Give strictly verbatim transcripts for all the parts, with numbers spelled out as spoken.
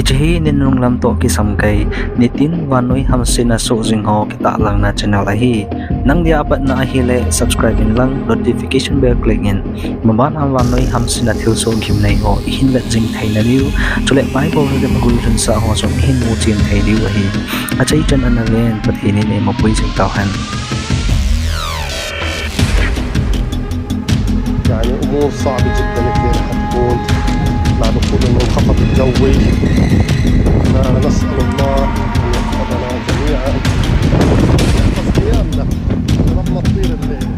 Hiche hi ninunung lam toh kisam kai, nitin vannoi hamsetna soh jing ho kitahlang na channel ahi. Nang dia apat na ahile subscribe in lang notification bell click in. Maban a vannoi hamsetna thilsoh gimnei ho ihin vet jing thei na diu. Chule Bible hi vet guilhun sah ho jong ihin muchen thei diu ahi. Achai chan ana ven Pathen in eimapui jing tauhen. يعني أمور صعبة جدا كثير حتكون مع دخول المنخفض الجوي. فنسأل الله أن يحفظنا جميعا. يحفظ قيامنا لما تطير الليل.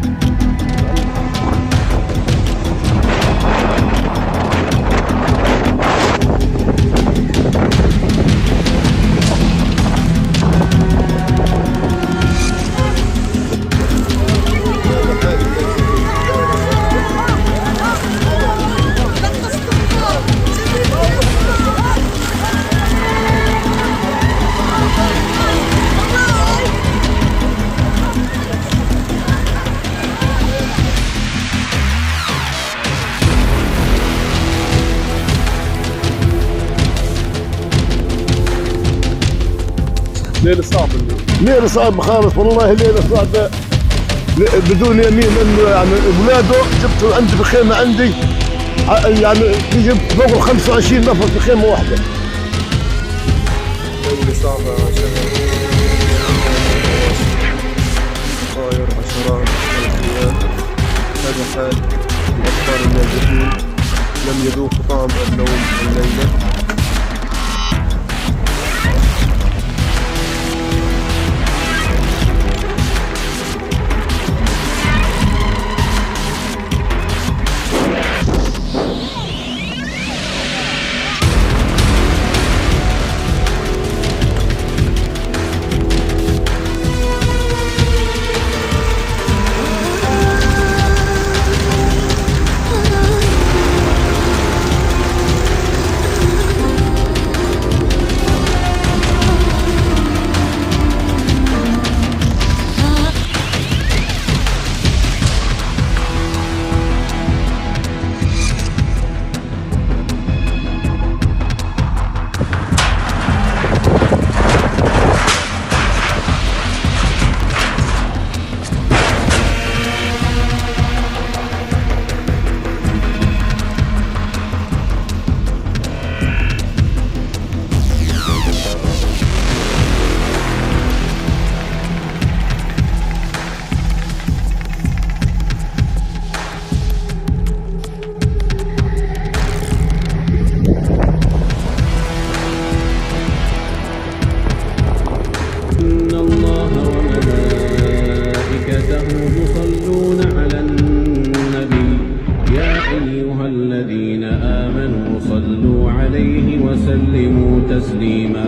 ليلة صعبة اليوم. ليلة صعبة خالص، والله ليلة صعبة. ل-، بدون يمين، لأنه يعني أولاده جبته عندي بخيمة عندي. ع-، يعني يجيب فوق الخمسة وعشرين نفر في خيمة واحدة. ليلة صعبة يا شباب. طاير عشرات الخيام. هذا حال الأطفال النازحين. لم يذوقوا طعم النوم الليلة. إن الله وملائكته يصلون على النبي، يا أيها الذين آمنوا صلوا عليه وسلموا تسليما.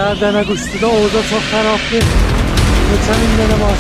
Nereden Agustı'da Oğuz'a çok taraflı. Geçen gün benim var.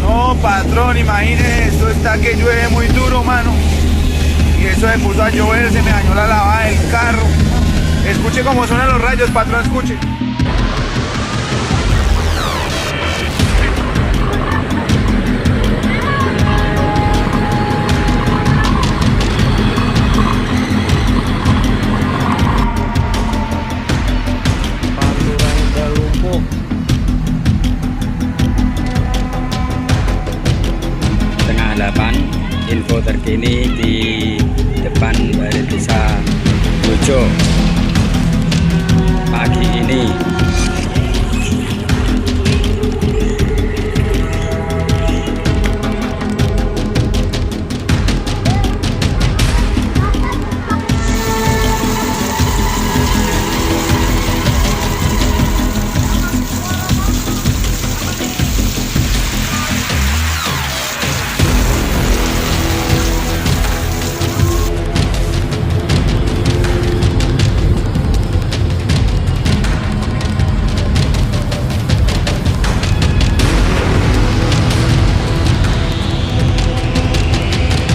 No, patrón, imagínese, esto está que llueve muy duro, mano. Y eso se puso a llover, se me dañó la lavada del carro. Escuche cómo suenan los rayos, patrón, escuche. Pantura yang lumpuh. Setengah delapan, info terkini di depan Balai Desa Bojong pagi ini.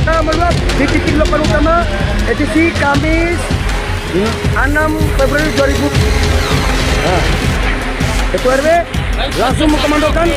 Kita meluap di titik lokal utama, edisi Kamis, enam Februari dua ribu. Nah, Ketua R W langsung mengkomandokan.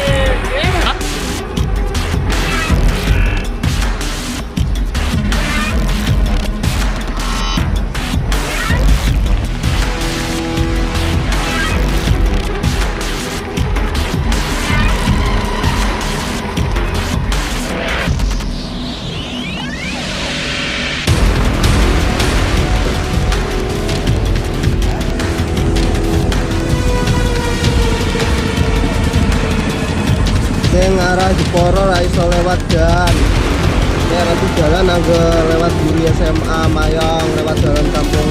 Sing arah Jepara ra iso lewat dan. Ini arah tu jalan anggo lewat guri S M A Mayong, lewat jalan kampung.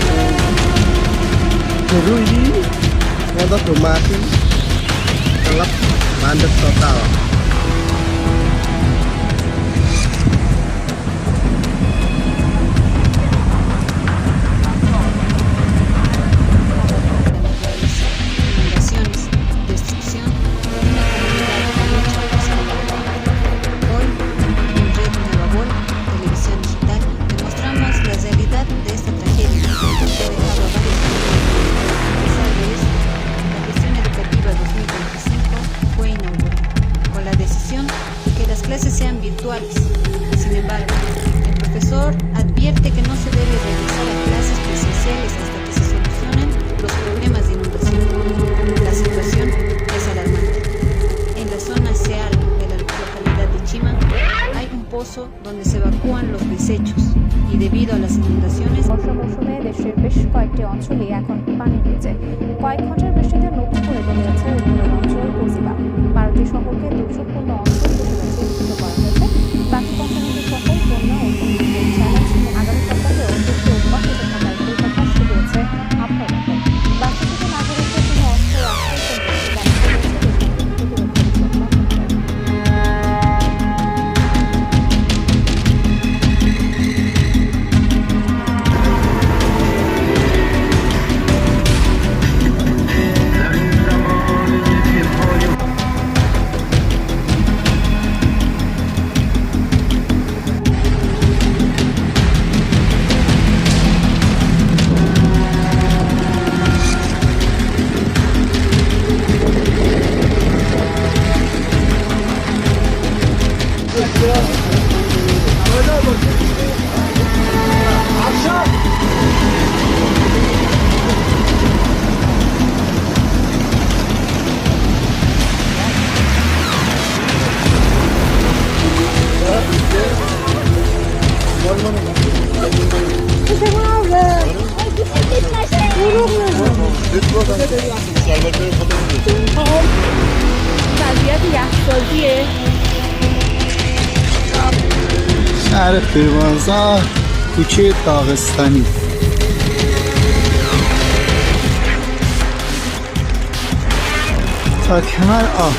Seru ini. Motor do mati. Kelep, mandek total. Inundaciones, destrucción de una comunidad que lucha por salvar. Hoy, en Red Nueva Vol, Televisión Digital, demostramos la realidad de esta tragedia que ha dejado a varias familias. A pesar de esto, la gestión educativa dos mil veinticinco fue inaugurada con la decisión de que las clases sean virtuales. Sin embargo, el profesor advierte que no se debe regresar a clases presenciales hasta que se solucionen los problemas de inundación. La situación es alarmante. En la zona Seal de la localidad de Chima hay un pozo donde se evacúan los desechos y debido a las inundaciones, বর্ষা মৌসুমে দেশের বেশ কয়েকটি অঞ্চলে এখন পানির নিচে। কয়েক ঘন্টার বৃষ্টিতে নতুন করে ডুবে গেছে উত্তরাঞ্চল কোজিবাগ। বারোটি শহরকে দুর্যোগপূর্ণ অঞ্চল ঘোষণা চিহ্নিত করা হয়েছে। বাকি পঞ্চান্নটি শহর বন্যা ও ভূমিকম্পের চ্যালেঞ্জ নিয়ে আগামী সপ্তাহেও দেশে অব্যাহত থাকার পরিকল্পনা শুরু হয়েছে আবহাওয়া দপ্তর। বাস্তু থেকে নাগরিকদের জন্য অস্ত্র রাখতে সম্পর্কে দায়িত্ব রয়েছে দেশটির প্রতিরক্ষা দপ্তর। شهر پیروزا، کوچهٔ داغستانی. تا کنار آب.